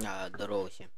Здорово всем.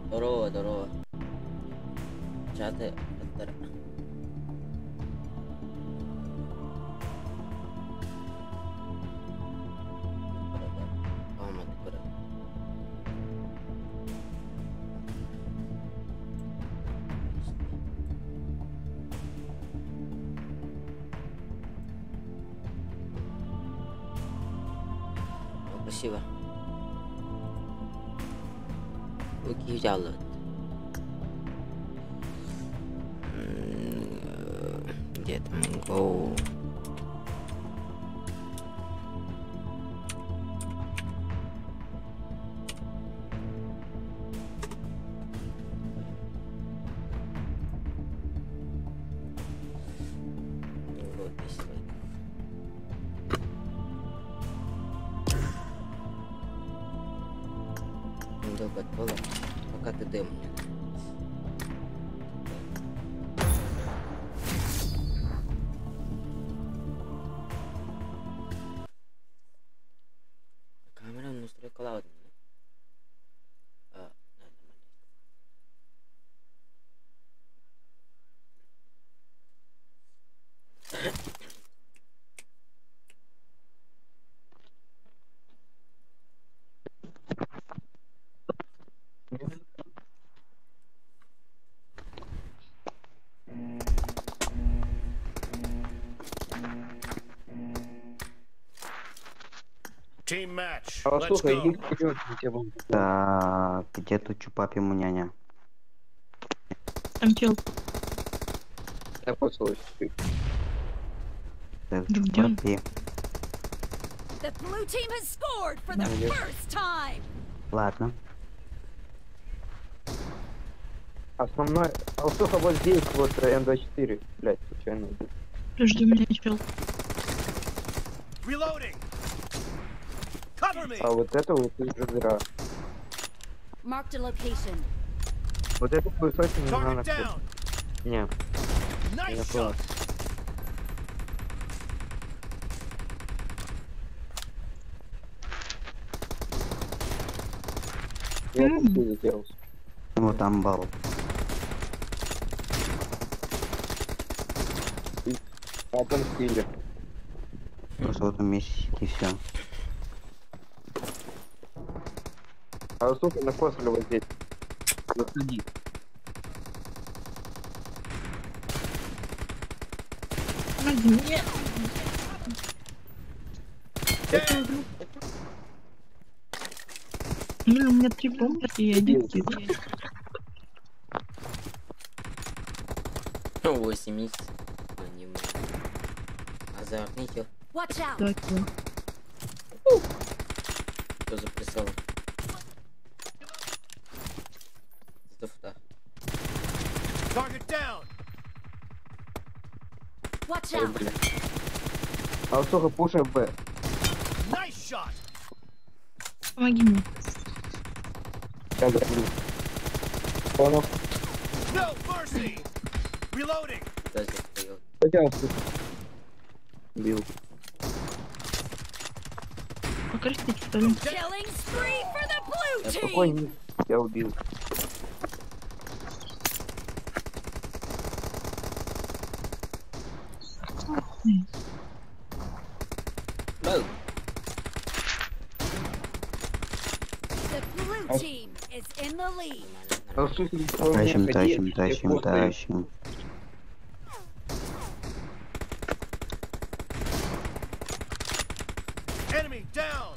Здорово, здорово. Чаты. Спасибо. Окей, Где там go? Пока ты дым мне. Камера настройка ладно. Так, где тут чупапи муняня? Там чел. Я поцелуй. Где он? The blue team has scored for the first time. Ладно. Основной... Алтуха вот здесь, вот М24. Блять, случайно. Подожди, у меня чел. Reloading. А вот это вот уже зря. Marked a location. Вот это высокий не надо. Не. Nice shot. Я тут сделал. Вот там был. Отомстили. Просто в этом месте и все. А сука, на космоле вот здесь. Заходи. Нет. Блин, у меня 3 бомбы и 1 кит. 8 икс. Азартный чел. Watch out. Так, Что за прицел? Туфта. Target down. Watch Ой, out! бля. Алсуха, пушай Б. Nice shot. Помоги мне. Я говорю. Понял. No mercy. Reloading. Кто здесь поел? Хотя Алсуха. Бил. Покрестить, что ли? Killing spree for the blue Да какой team! ник? Я убил. Бэу! The blue team is in the lead. Нормально, нормально. Алсуха, не стал Тащим, мне тащим, ходить, тащим, я просто- тащим. Enemy down.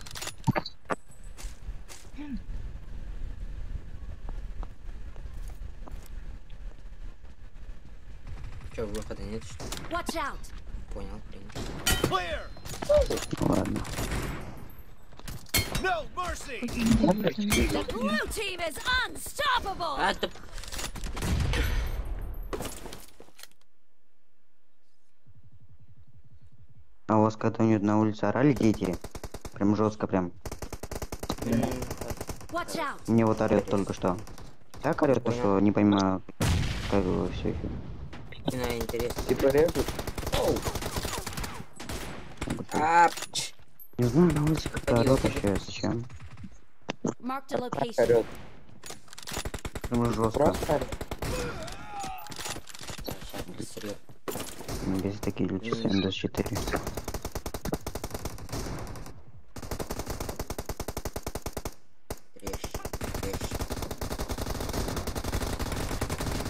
Че, выхода нет, что ли? Watch out! Понял, принял. Clear. Ладно. No mercy. The blue team is unstoppable! А, да... А у вас когда-нибудь на улице орали дети? Прям жестко прям. Watch out! Мне вот орет только что. Так орет, то что не понимаю, как его все еще. Кино интересно. Типа режут? А, ч. Не знаю, на улице как-то Выходи, орет выходи. еще, зачем? Marked a location. Орет. Прям жестко. Просто орет. Сейчас быстрее. Без такие люди М24. Трещ, трещ.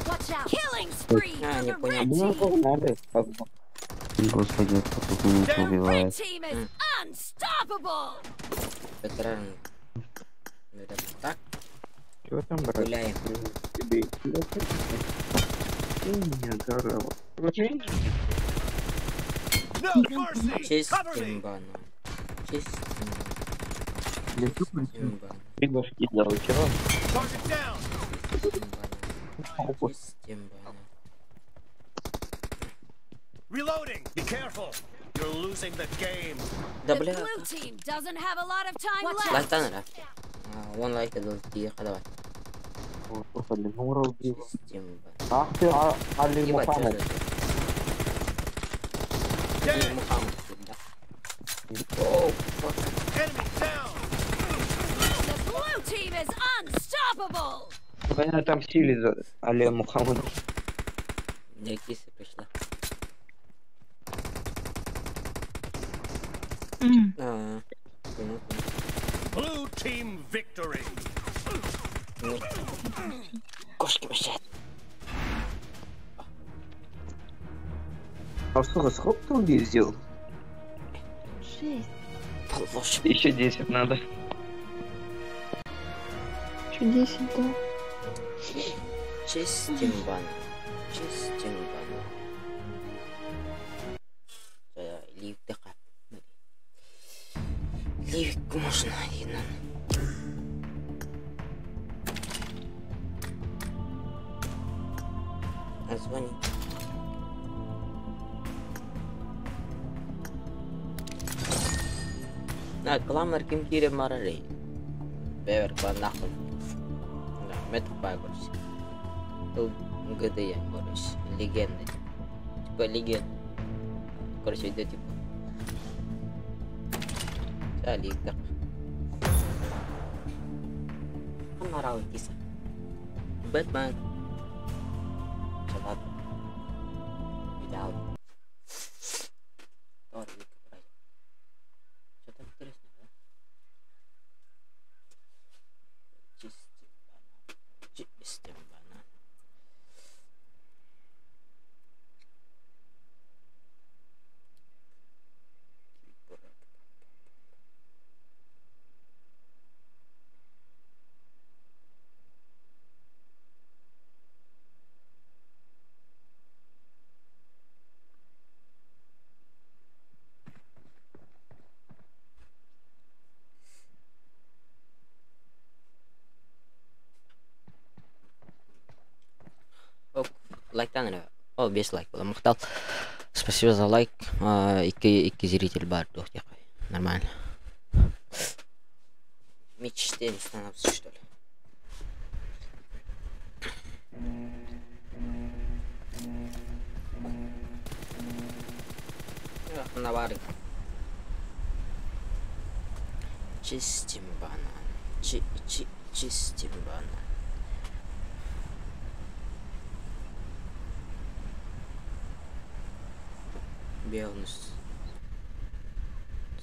Watch out! Killing spree А, for не the понял. red Ну, team! надо. Господи, это тут меня The red убивает. team is unstoppable! Ветеран. Наверное, так. Чего там, брат? Гуляем. Тебе Ты меня здорово. No mercy. Cover me. Чистим банан. Чистим. Чистим банан. Три башки дал, чего? Target down. Чистим банан. Чистим банан. Reloading. Be careful. You're losing the game. Да The бля. blue team doesn't have a lot of time left. Лайтан рафт. Вон лайк дал тихо, давай. Господи, Нура убила. Чистим банан. Ах ты, а, Али Ебать, чё Мухаммед. за это? Dead. Мухаммад, да. Оу, fuck. Enemy down. The blue team is unstoppable! Меня там сили за Али Мухаммед. Мне киса пришла. М, А, понял, понял. Blue team victory. Ну. Кошки мешают. А что, сколько ты убил сделал? Шесть. Положь. Еще 10 надо. Еще 10, да. Чистим банан. Чистим банан. Лив дыха. Ливик можно один. Название. На кламар ким кире марарей. Бевер кланахун. Да, метр короче. ЛГД, короче. Легенда. Типа легенда. Короче, идет типа. Да, лигда. Марал киса. Бэтмен. Чалат. Видал. Что там интересного, да? Чистим банан. Чистим банан. Лайктаан эрэ. О, 5 лайк буолла. Махтал. Спасибо за лайк. Икки зритель баар дуо диэххэ. Нормально. Мечтаем становится, что ли? Навары. Чистим банан. Чи чи чистим банан. Белнус.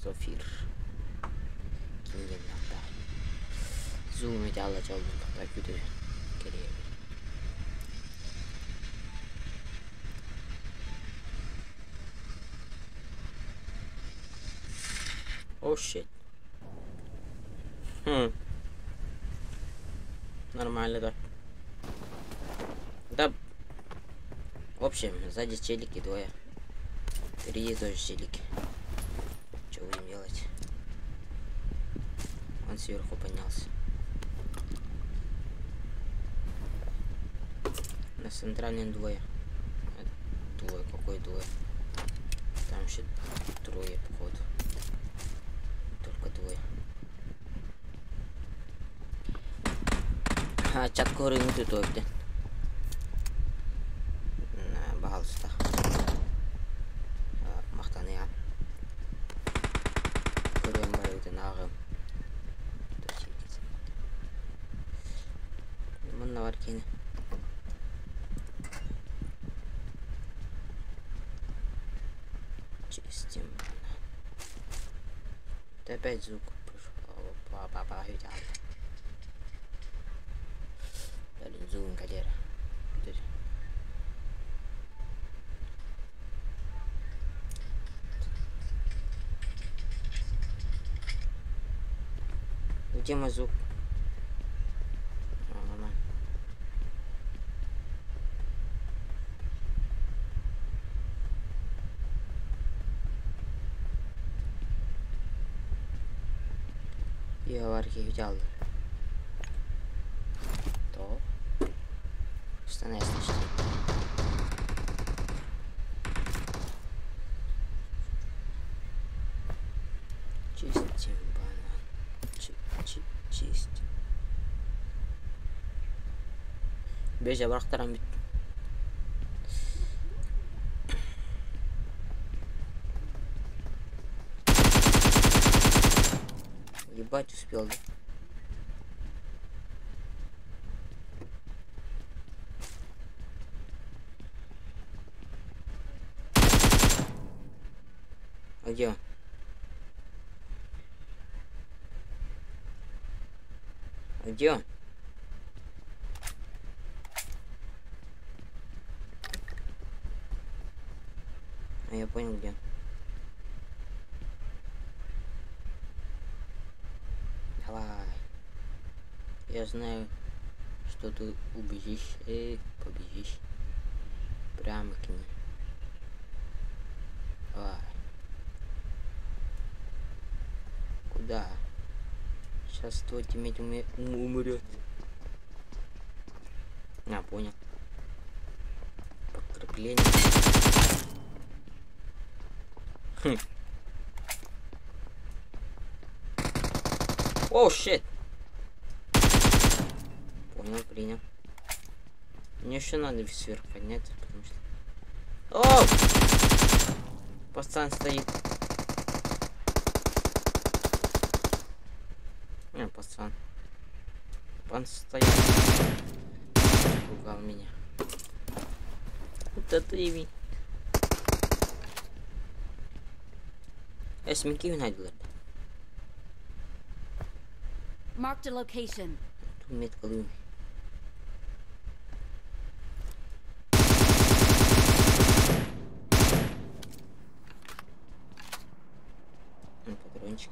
Зофир. Ким диэн Zoom ити алла дьолбун күтү кэриэбин. Oh shit. Хм. Нормально так. Да. В общем, сзади челики двое. Впереди тоже челики. Что будем делать? Он сверху поднялся. На центральном двое. Двое, какой двое? Там еще трое, походу. Только двое. А, чат көрүҥү туойда. Пожалуйста. Махтаныам. Көрүөн барыбытын ааҕым. Манна бар кини. Чистим. Это опять звук пришел. Блин, звук галера. Где мой звук? А, нормально. Я варки взял. То. Становится. Чистим банан. Чистим. Бежа барактарам бит. Ебать успел, да? А где он? А где он? А я понял, где он. Давай. Я знаю, что ты убежишь и побежишь прямо к ней. Давай. Куда? Сейчас твой тиммейт умрет. А, понял. Подкрепление. Хм. Oh, shit. Понял, принял. Мне еще надо сверху подняться, потому что... О! Пацан стоит. Не, пацан. Пан стоит. Пугал меня. Вот это ими. Эсмики найдылар. Marked a location. Тут метка луны. Патрончики.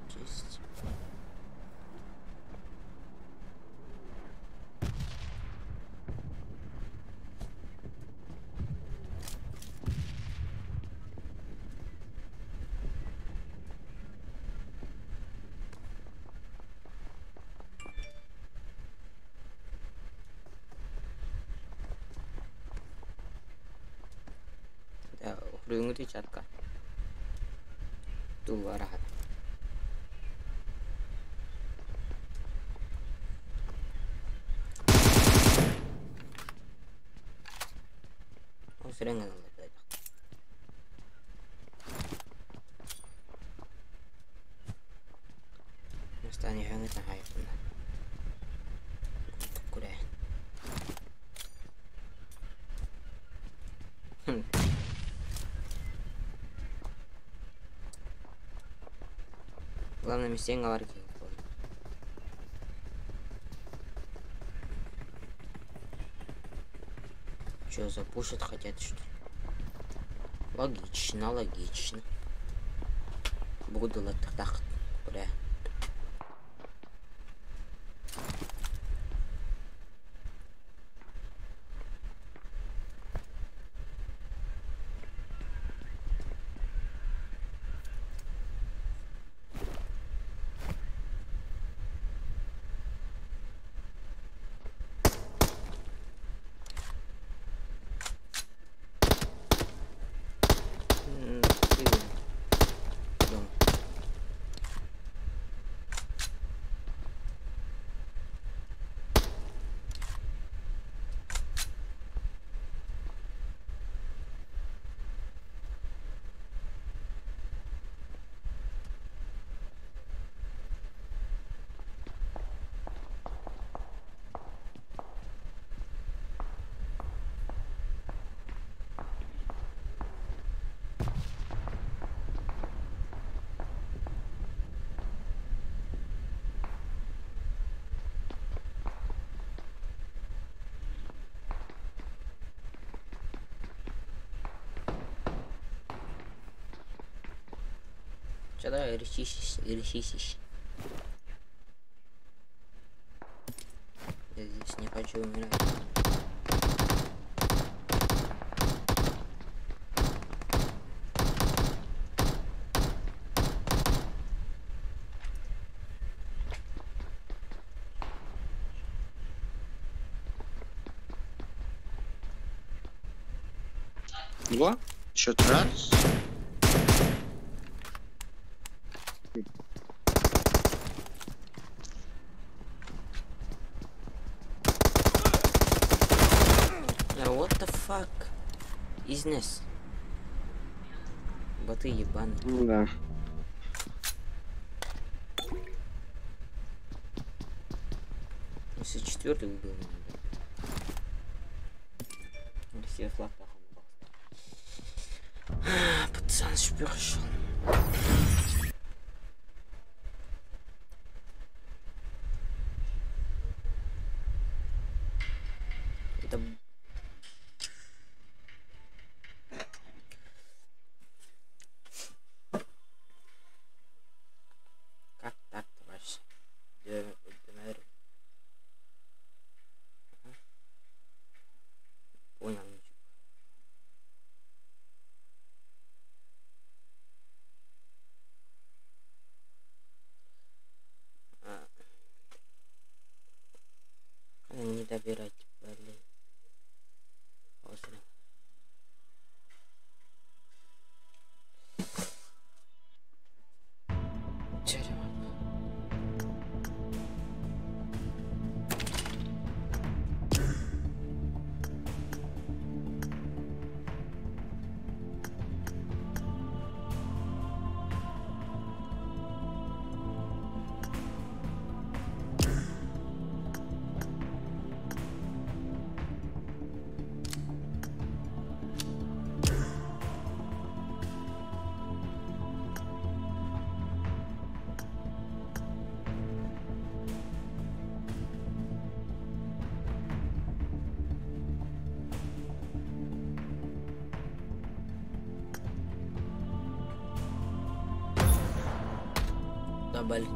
Честь. Суруйуҥҥутуй чатка. Туу араһат. Ол сирэҥ ылыллар. Бастаан үһүөҥҥү таһаайыппына. Курэ. Главное, миссияң алар киһи. Че, запушить хотят, что ли? Логично, логично. Буду так, бля. М, Дом. Че, давай, решись, решись. Я здесь не хочу умирать. Два. Счет раз. Да what the fuck is this? Боты ебаные. Ну да. Если четвертый убил меня, блядь. Все флаг нахуй ебался. Пацан шпёршил. Это как так-то вообще? ДНР. Ага. Понял ничего. А. Не добирать, блин. После. Череп. Да, блин.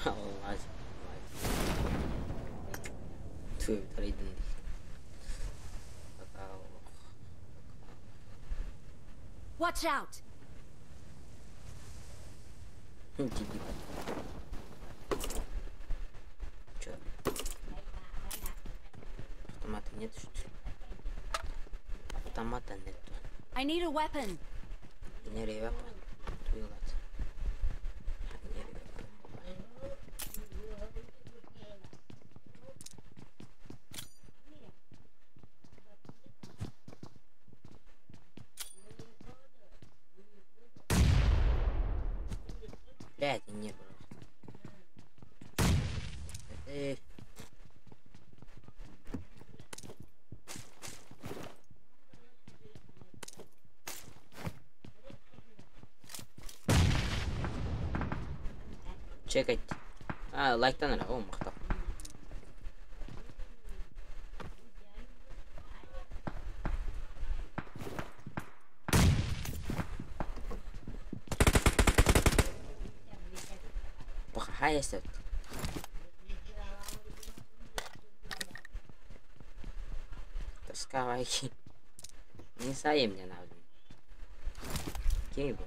Алмаз. Түү тарайдын дии. Watch out! Дебил. Чё? Автомата нет, что ли? Автомата нету. I need a weapon. Не weapon. Туйлат. Не weapon. Блядь, не было. Эй. Чекать. А, лайктан эрэ. О, махтал. Пахая сет. Тоска Не саем мне надо. Кем был?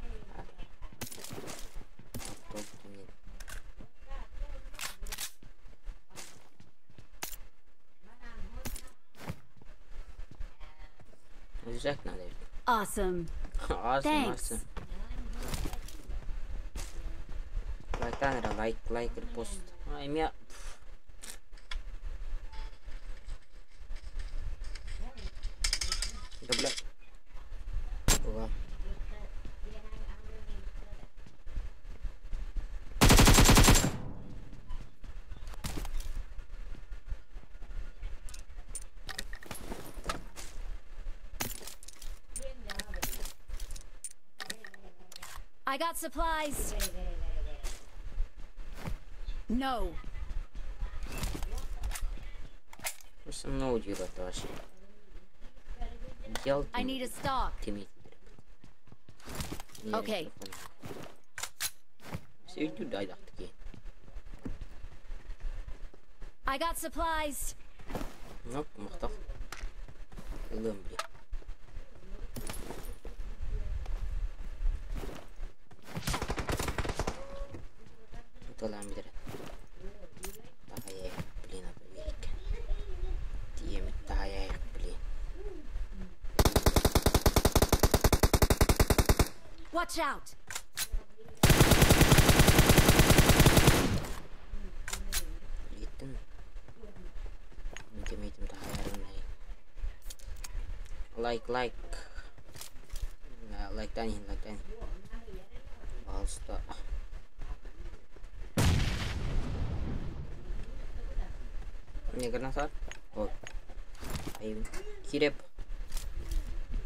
Рюкзак надо. Awesome. Awesome, Thanks. awesome. Лайктан эрэ, лайк, лайк, репост. А, эмиэ... Да, бля. Была. I got supplies. No. Просто много делать вообще. Делать I need a stock. Okay. Все идут, да, такие. I got supplies. Ну, махтал. Ылым, блин. Тулам билер. Тахая, блин, это велик. Тиемит тахая, блин. Watch out. Иттин. Митим тахаярым Лайк, лайк. Лайктан, лайктан. Пожалуйста. Не граната? Вот. Айын. Киреп.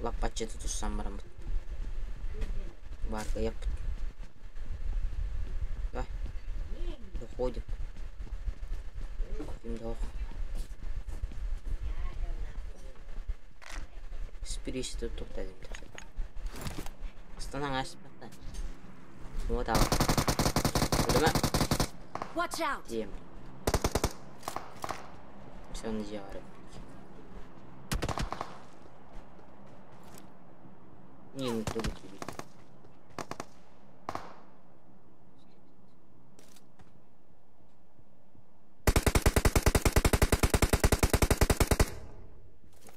Лаппачы тутуссам барам. Барка яп. Давай. Выходим. Ким да. Спирис тут тут дедим. Астана аспатта. Вот ал. Өлеме. Watch out. Дем. Все он делает. Не, не трогай тебе.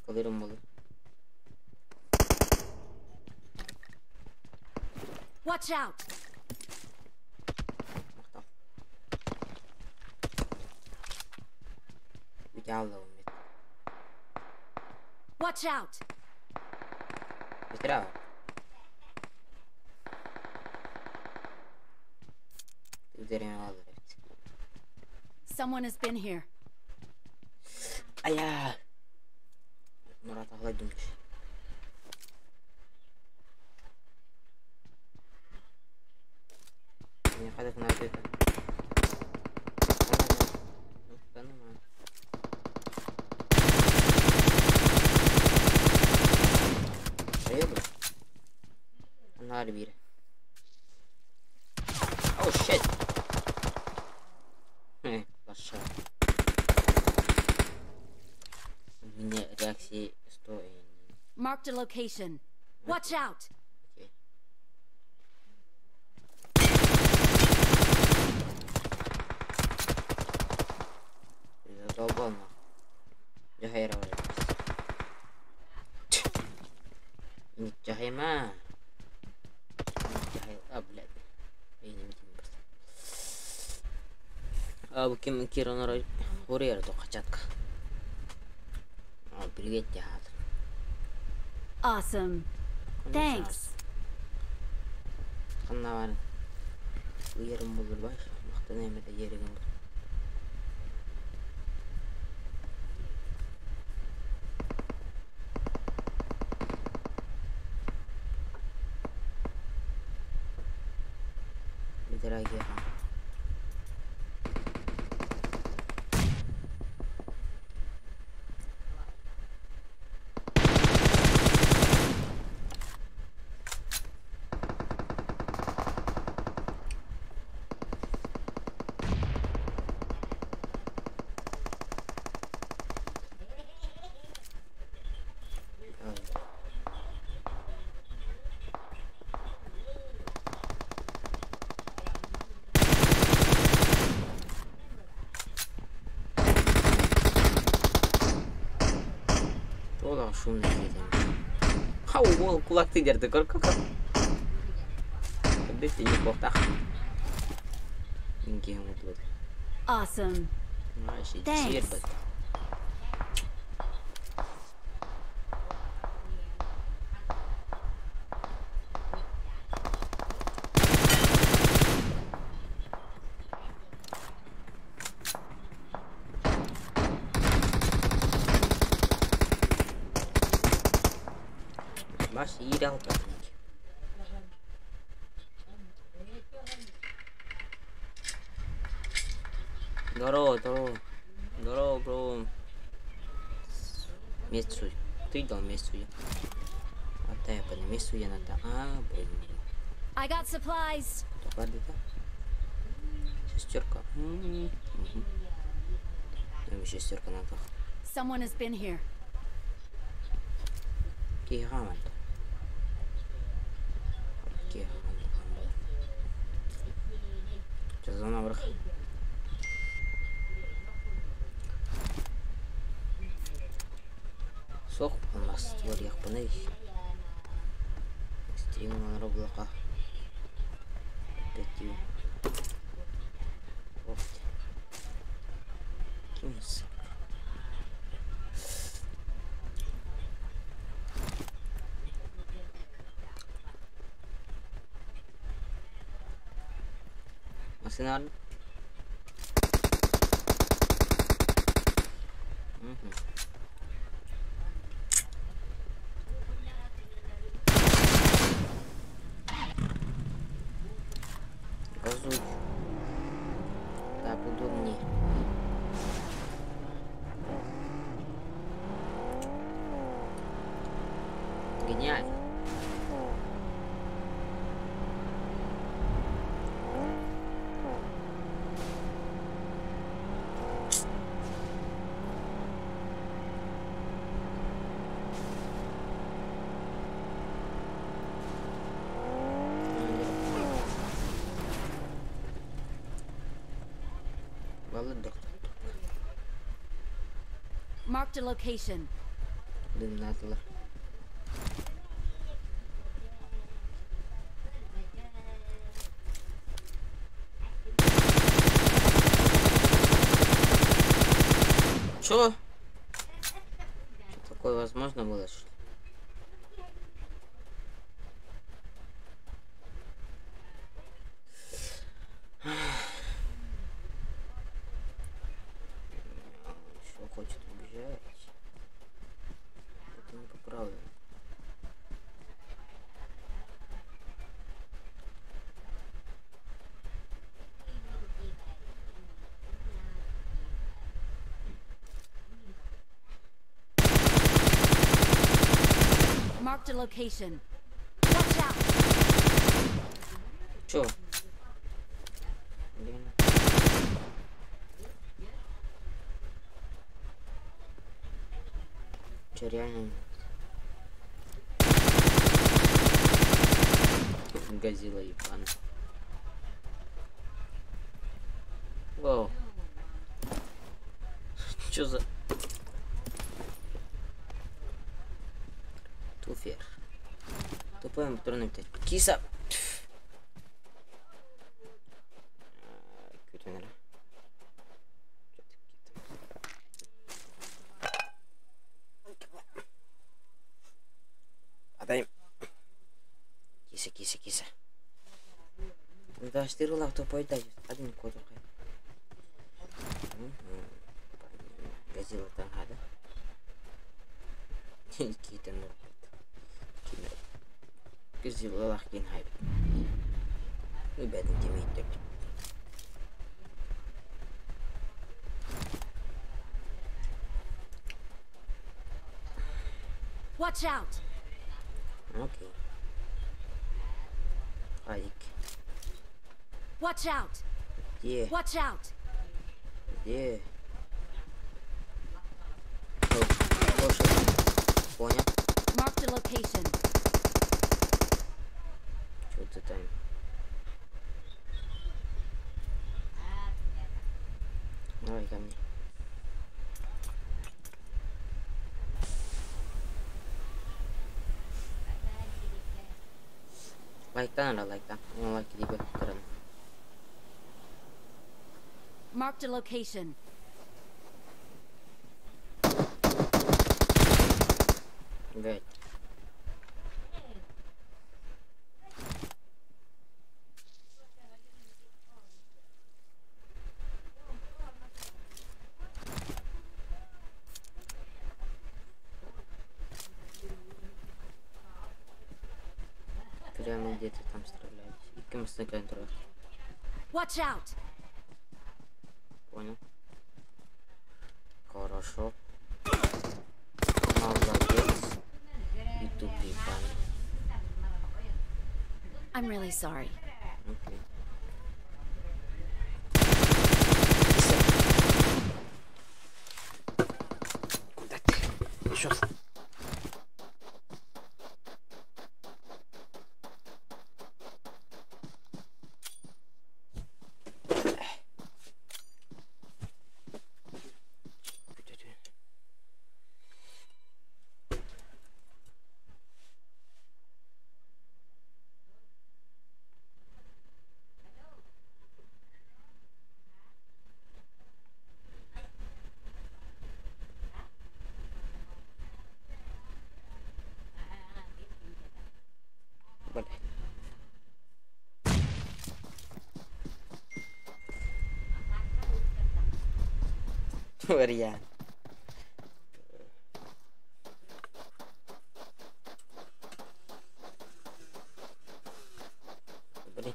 Alırım malı. Watch out. Махтал. Идеально умеет. Watch out. Быстрее. Ударим. Someone has been here. Ая. Мурат Владимирович. Не хватит на это. Oh shit. Marked a location. Watch out! Окей. Задолбал нахуй. Дьаһайра Дьаһайма. Дьаһай... А, блядь. Я не просто. А, бу ким киирэн хоруйар тоқачатка. А, привет, театр. Awesome. Thanks. Ханна баар ыйарым булur баш. Мактана эмете жеригин бул. Дорогие. Тола шумный где-то. Ха, уол кулак ты дерді көр көр. Кырдык не коқтақ. Инге удур. Awesome. Вообще Thanks. тербет. Маш ирал патник. Здорово, здорово. Здорово, бро. Месяцу. Ты дал месяцу. А тай по месяцу я надо. А, блин. I got supplies. Тоқарды да. Шестерка. Мгм. Эми шестерка надо. Someone has been here. Киһаман. Киһаман. Жазана бір. Соқ алмас твор яқпыны. Стрим роблока. Пятью. Ох. Кимс. Машина. Угу. Газуй. Так удобнее. Гениально. Балык доктор. Marked a location. Дымнатылар. Чё? Такое возможно было, что ли? Еще хочет убежать. Это не поправлено. Marked a location. Watch out! Чё? Блин. Чё, реально? Газила ебаный. Воу. Чё за... Туфер. Тупой патроны опять. Киса! Күүтэн эрэ. Адай. Киса, киса, киса. Да, штырылах тупой дает. Один код. Газила там хада. Китен Газила кин хайп. Ребята, тиммейт. Watch out! Окей. Алик. Watch out! Где? Watch out! Где? О, лошадь. Понял. Marked a location. Что ты там? Давай ко мне. Лайктан ара лайктан. Он лайк диbe kırın. Marked a location. Блять. Прямо где-то там стрелялись. И контроль. Watch out! Понял. Хорошо. Молодец. Ютуб ебаный. I'm really sorry. Окей. Куда ты? Еще. Блять. Вариант. Блин.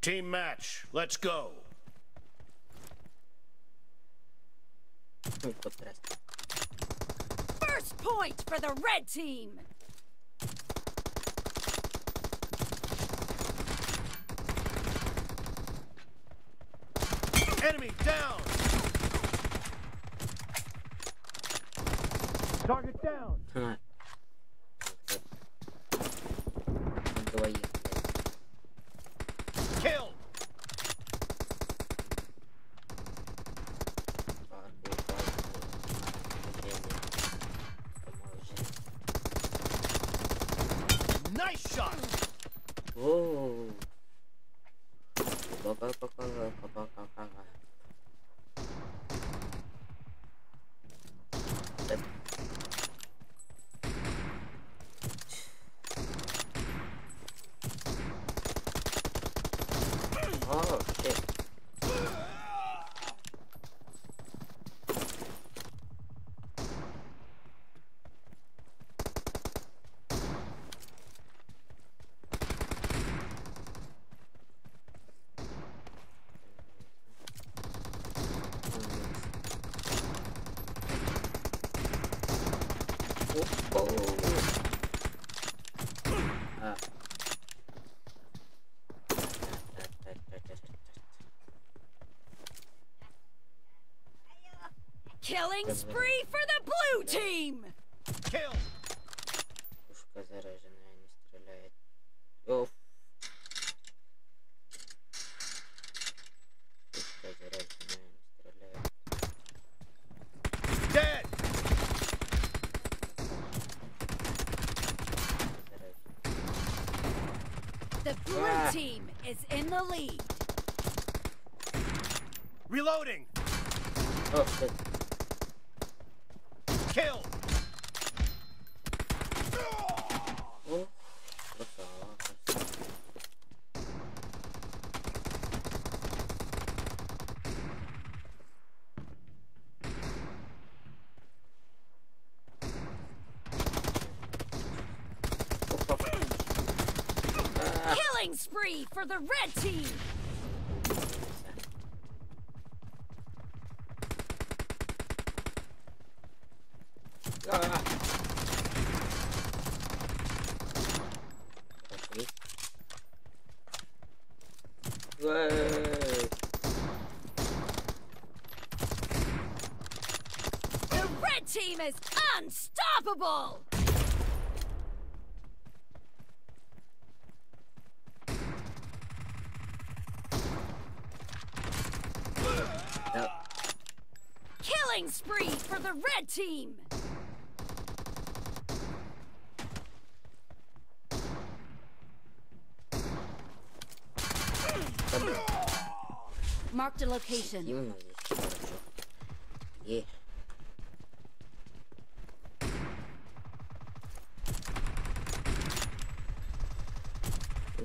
Team match. Let's go. Ой, здрасте. First point for the red team. Enemy down. Target down. Ха. Двоих, блядь. Kill. Парку, парку, поможи. Nice shot. Воу. Пока-пока-пока-пока. Да. Oh, shit. Oh. Ah. Killing spree for the blue team. Kill. Пушка заряженная, не стреляет. Оф. Пушка заряженная, не стреляет. Dead. Заряженная. The blue Ah. team is in the lead. Reloading. Oh, shit. Kill. О, красава, красава. Опа. А, Killing spree for the red team. А. Пошли. Эй. The red team is unstoppable. Да. Killing spree for the red team. Да, блин. Marked a location. Сидим здесь хорошо. Е.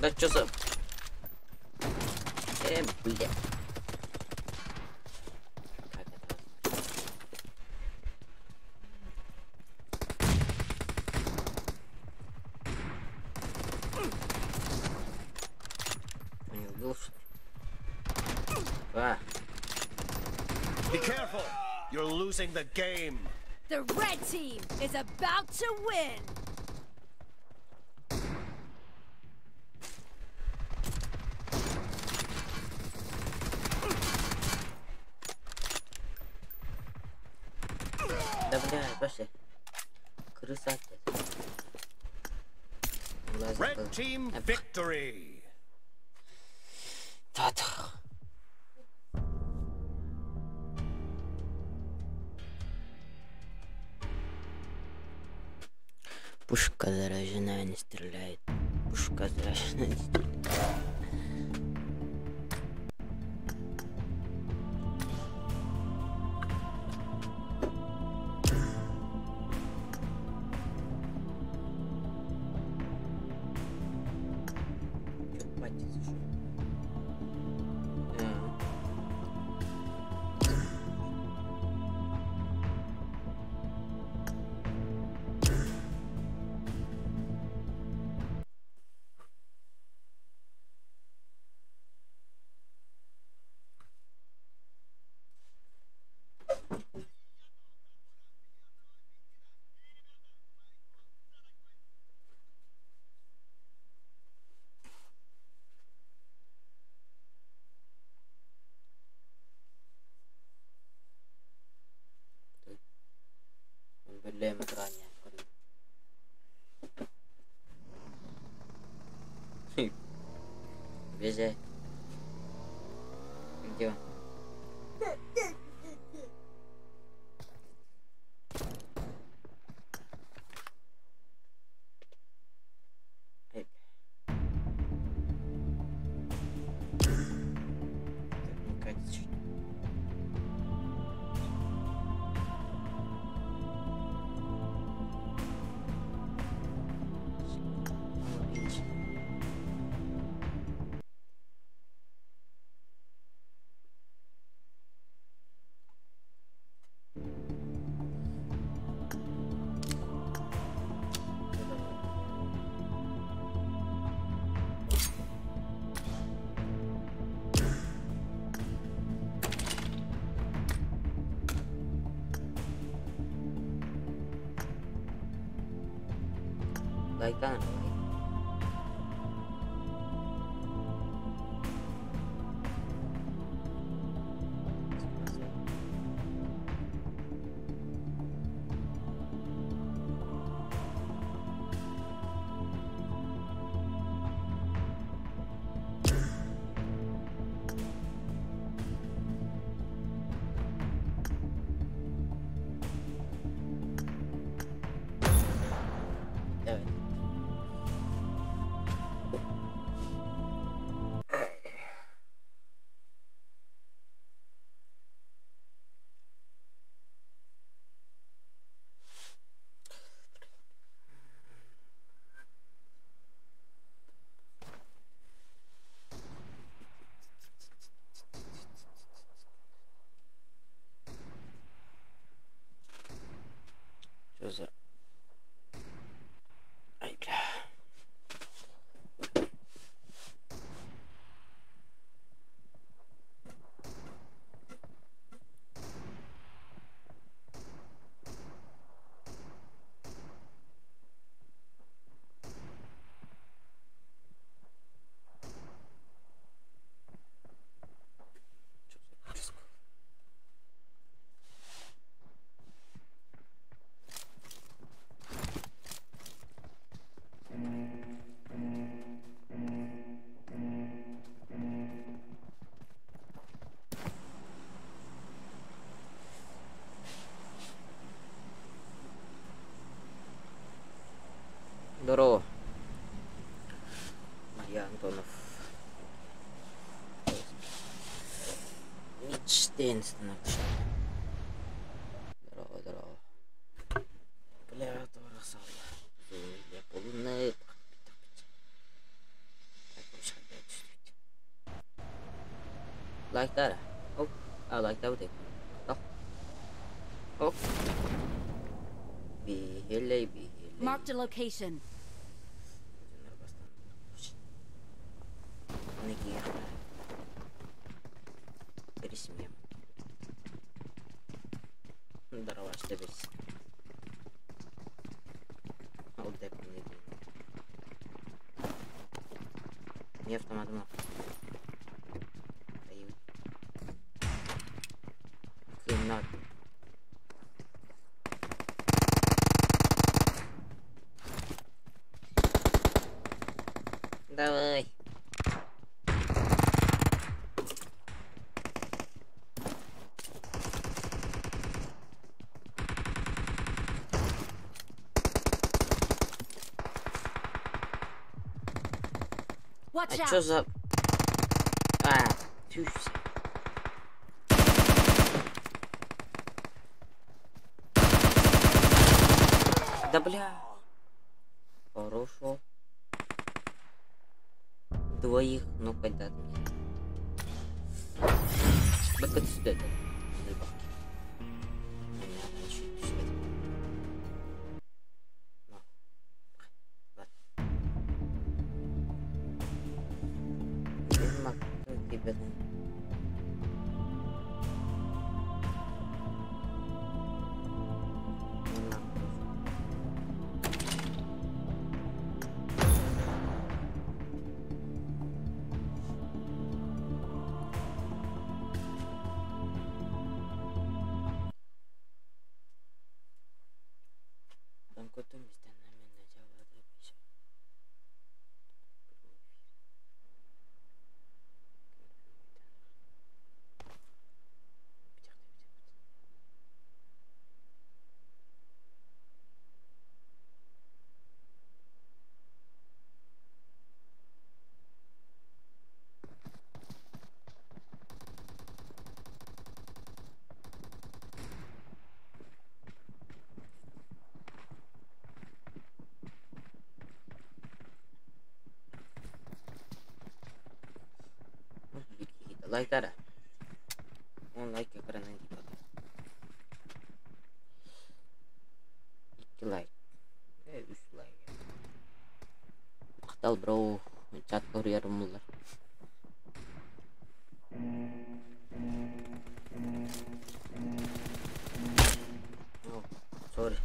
Да чё за... Бля. Как это возможно? Не убил, что ли? А, Be careful. You're losing the game. The red team is about to win. Да бля, пошли. Крыса опять. Глаза Red был. team victory. Та-та. Пушка зараженная, не стреляет. Пушка зараженная, не стреляет. Чё, хватит, слушай. А. Въезжай. Где он? Эй, бля. Так, не катит чуть. Убить. Лайкан, лайк. Давай. Что за... Ай, бля. Что за происходит? Здорово. Я Антонов. Мечтин становится. Здорово, здорово. Бля, Я полный. Like that. Oh, I like that. Oh. Oh. Бихелей, бихелей. Marked a location. Не автомат мог. Cannot. Давай. Watch А out! чё за... А, тюсь. Да бля. Хорошо. Двоих, ну когда мне. Вот как сюда, да. Рыбалки. Мне надо ещё сюда. Ну. Ладно. Ребята. Лайктара. 10 лайк экранын 2 лайк. 3 лайк. Махтал бро. Чат koruyorum bunlar. Oh, sorry.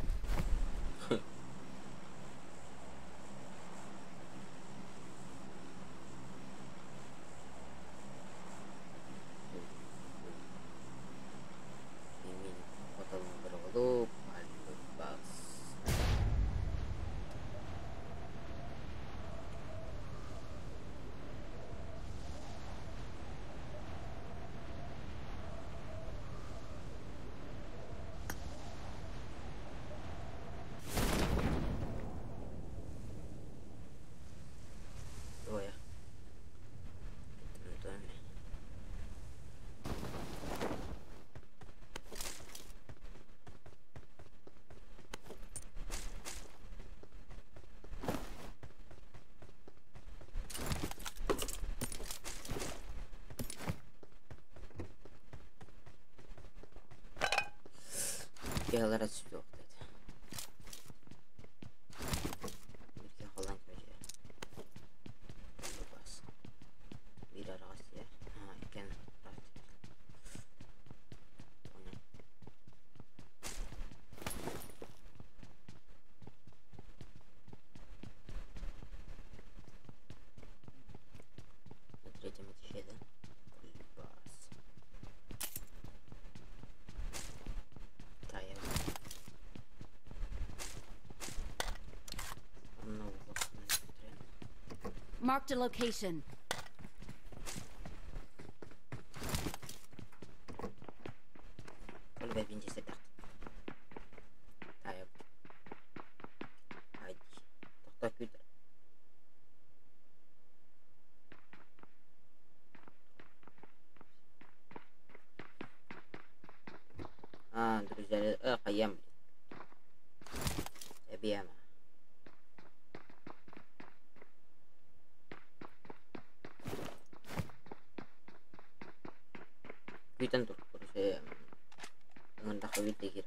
Yalara yok dedi. Bir kalan köşe. Bas. Bir arası ya. Ha, gene. На третьем этаже, да? Бас. Marked a location. А, друзья, хаем, блин. Бүтэн туркурсе ыңырдахы кирер.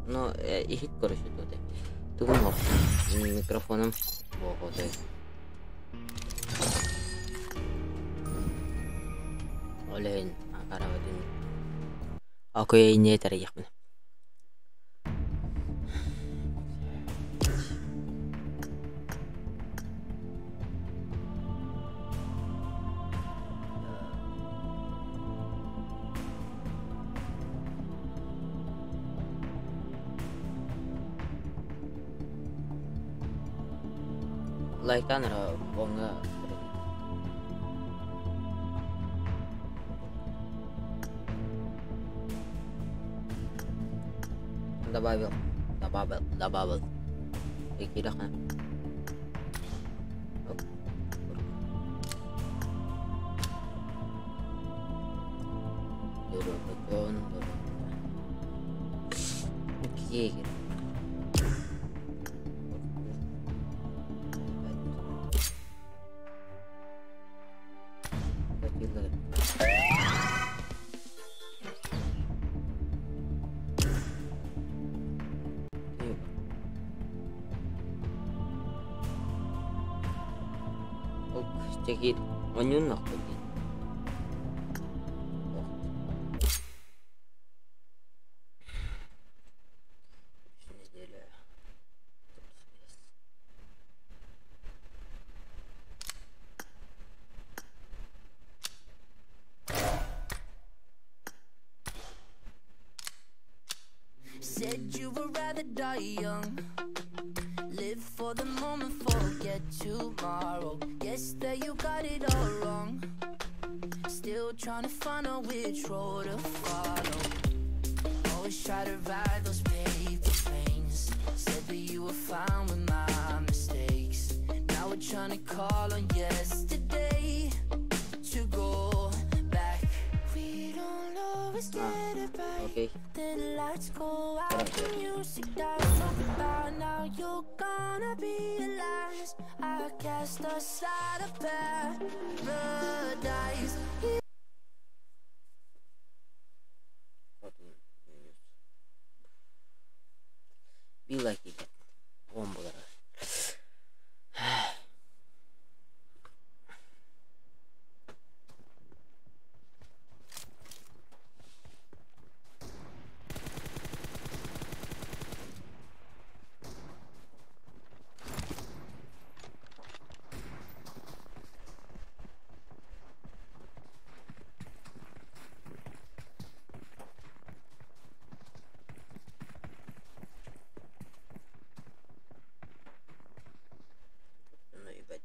Но ихит, короче, тут. Тугунок микрофоном. Вот. Олень, акаравадин. Окей, не тарьяхмын. Лайктанера онга добавил, добавил, добавил. Кирахна. Окей. Теперь он нахуй. Said you would rather die young. Live for the moment, forget tomorrow. Guess that you got it all wrong. Still Still trying to find out which road to follow. Always try to ride those paper planes. Said that you were fine with my mistakes. Now we're trying to call on yesterday to go back. We don't always get it right. Окей. Then the lights go out, the music dies. So goodbye, now you're gonna realize I cast us out of paradise. Вот он, минус. Be like it. Он буолар. Ну ебать.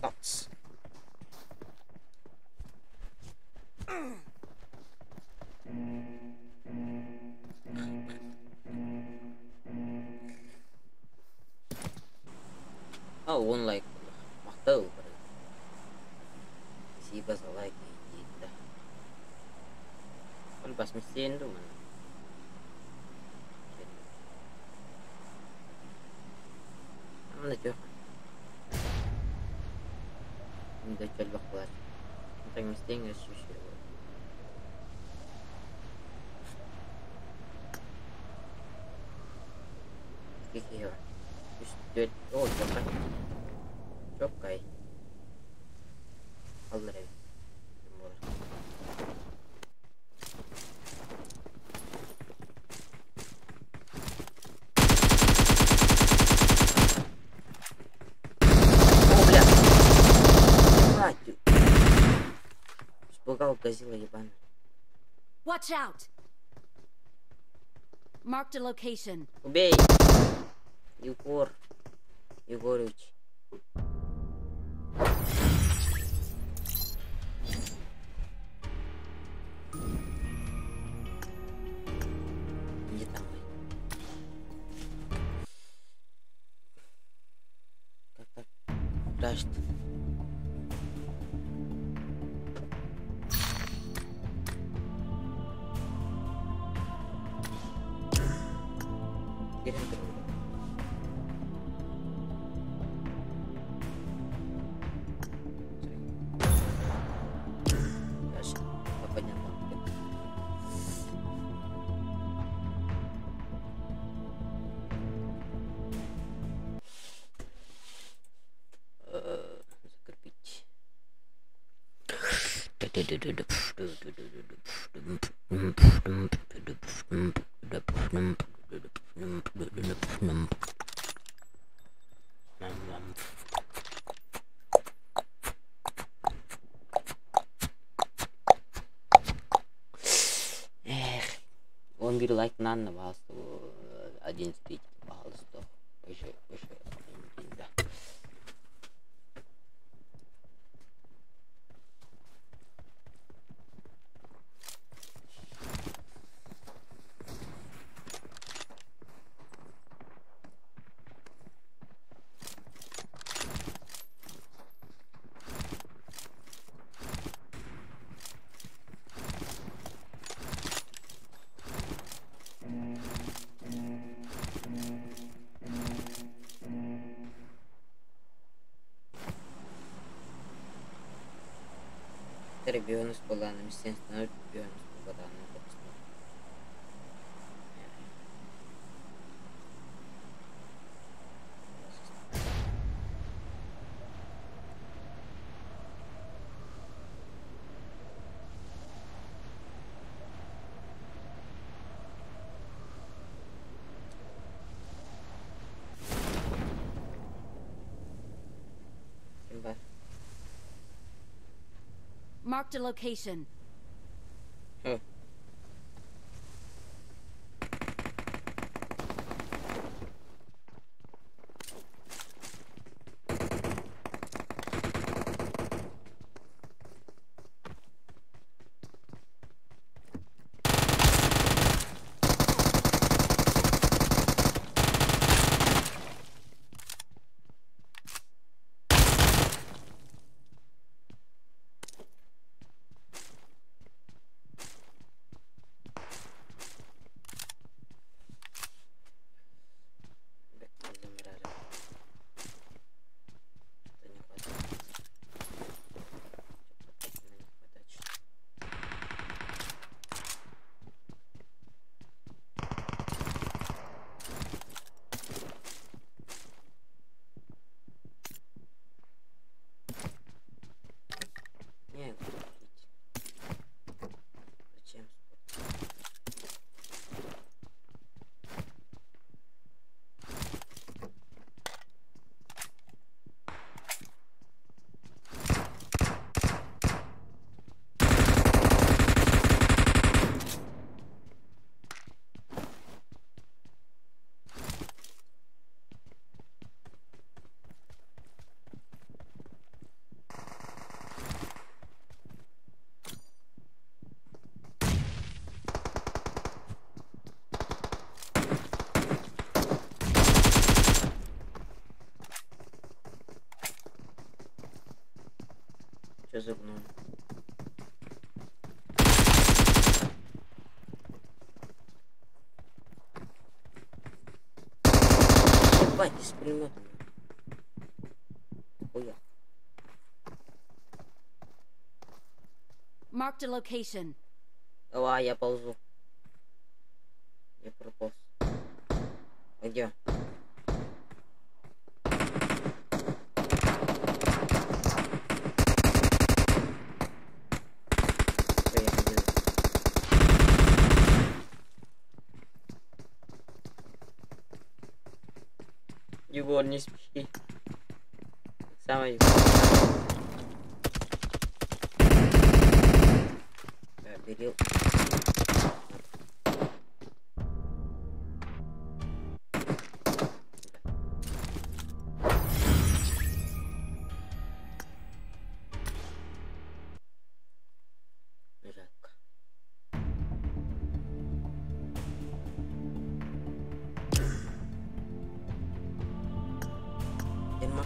Thoughts. Oh, one like. Махтал. Спасибо за лайки. Да. Он басмистен думаю. Амна төх. Инде чөлбөх булар. Онтон мистен өссүшү. Кихи бар. Үс төрт. О, чоккай. Чоккай. Аллар эбит. Ким буолар. О, бля! Ебать! Испугал козила ебаный. Watch out! Marked a location. Убей! Егор. Егорович. Иди домой. Как так? Крашит. Теперь Дальше. Понятно. Закрепить. Эх, он бир лайк нанна пожалуйста, один зритель, пожалуйста. Выше, выше, да. Бионус баланым, естественно, бионус баланым. Ким бар? Marked a location. Хм. за гном? Ебать, из пулемета. Хуя. Marked a location. Давай, я ползу. Я прополз. А где? Всё, я побежал. Егор, не спи. Самый. Да, берил. Жалко. Дерьмо.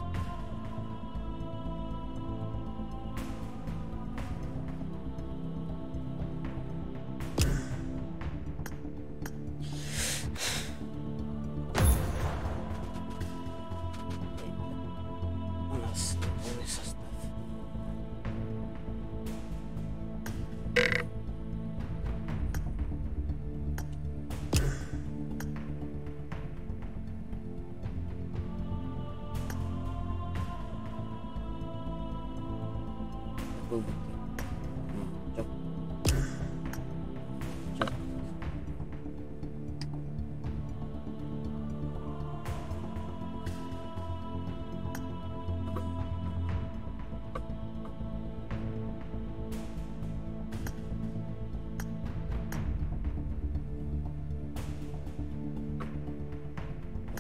У нас полный состав. Какой бы ты? Чё? Чё?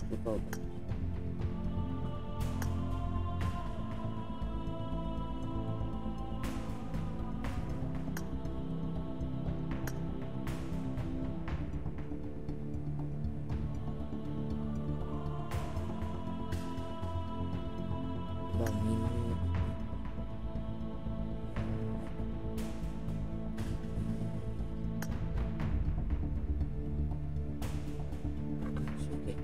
Прикол, блядь. Да, не. Суки.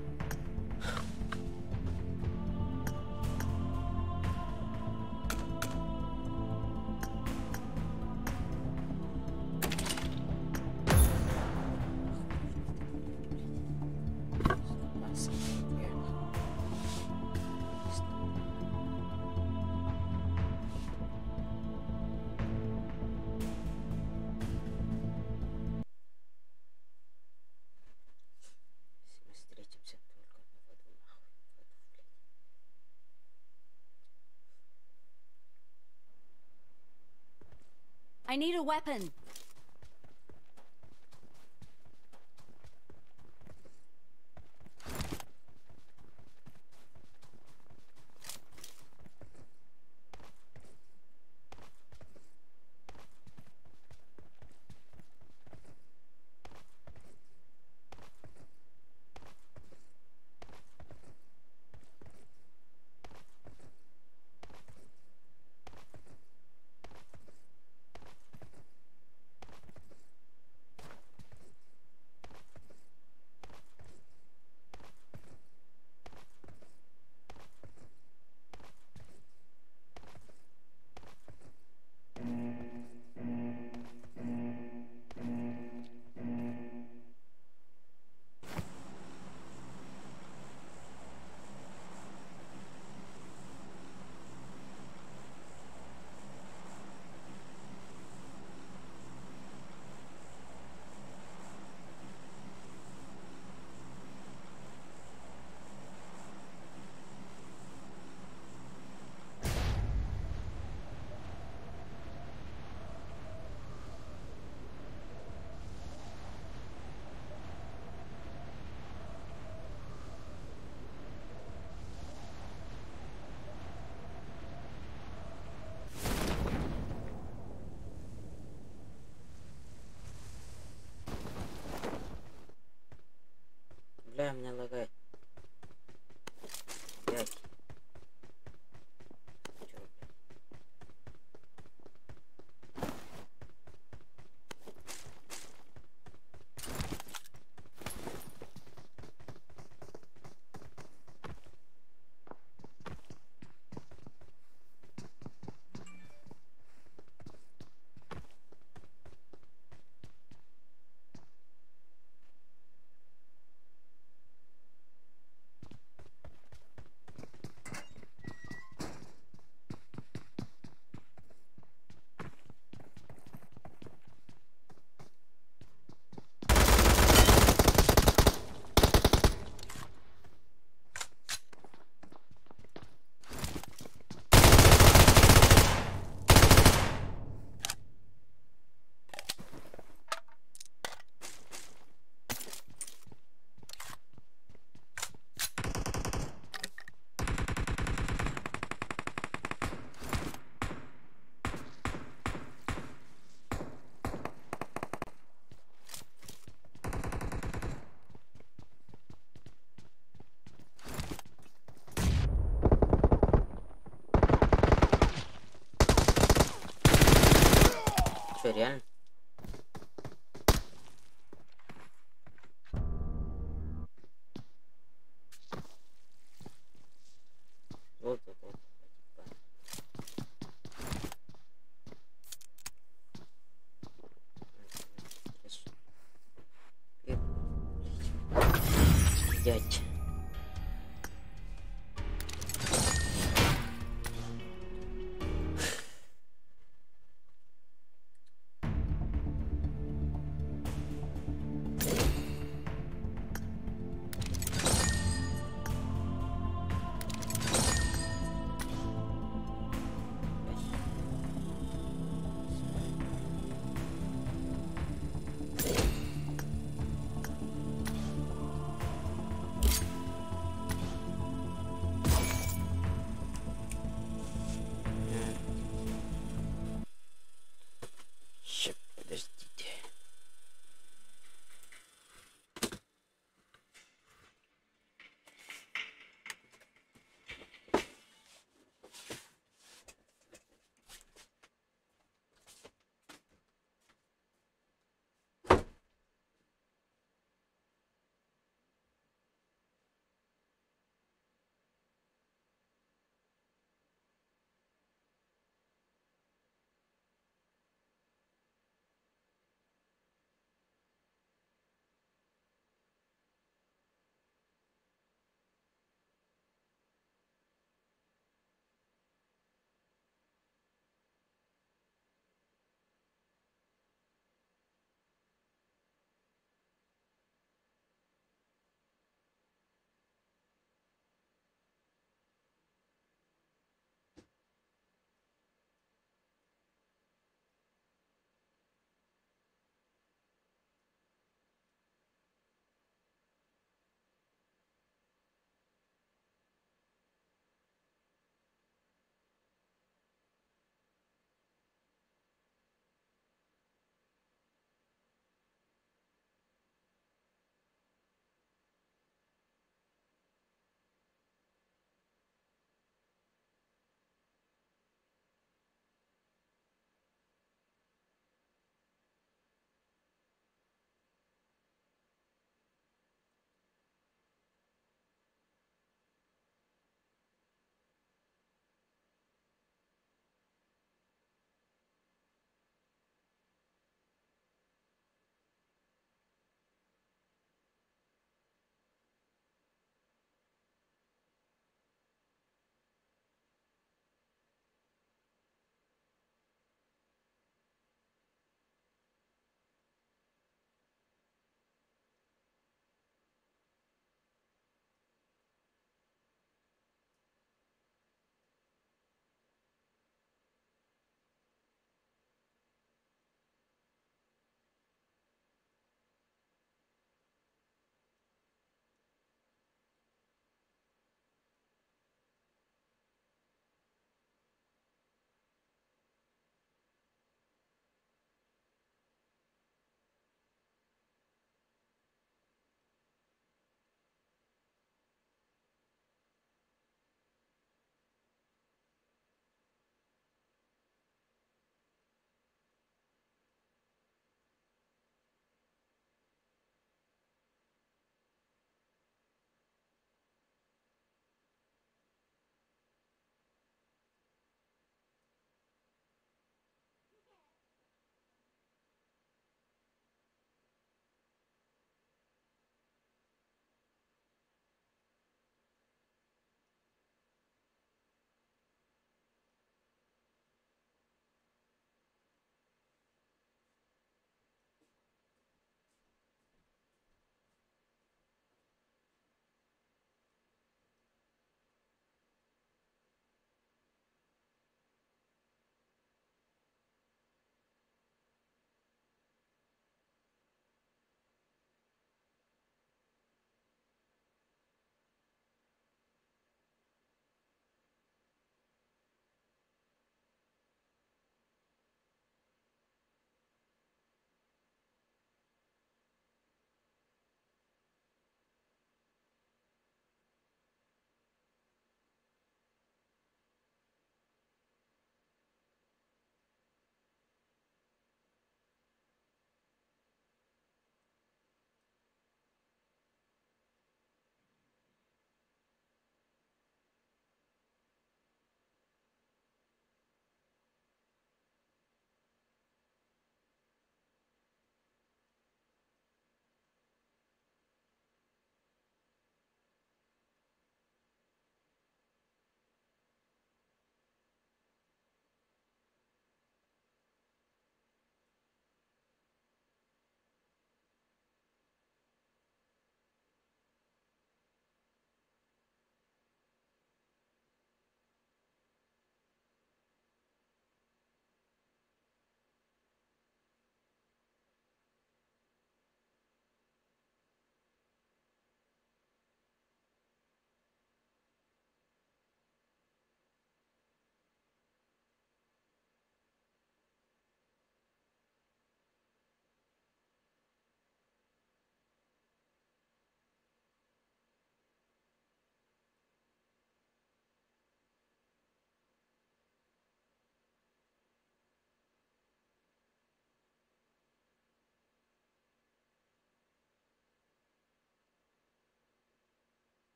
Мы встретимся только в аду, нахуй. В аду, блядь. I need a weapon. Бля, меня лагает. Блядь. Чё, блядь? реально? Вот, вот, вот. Типа. Блять.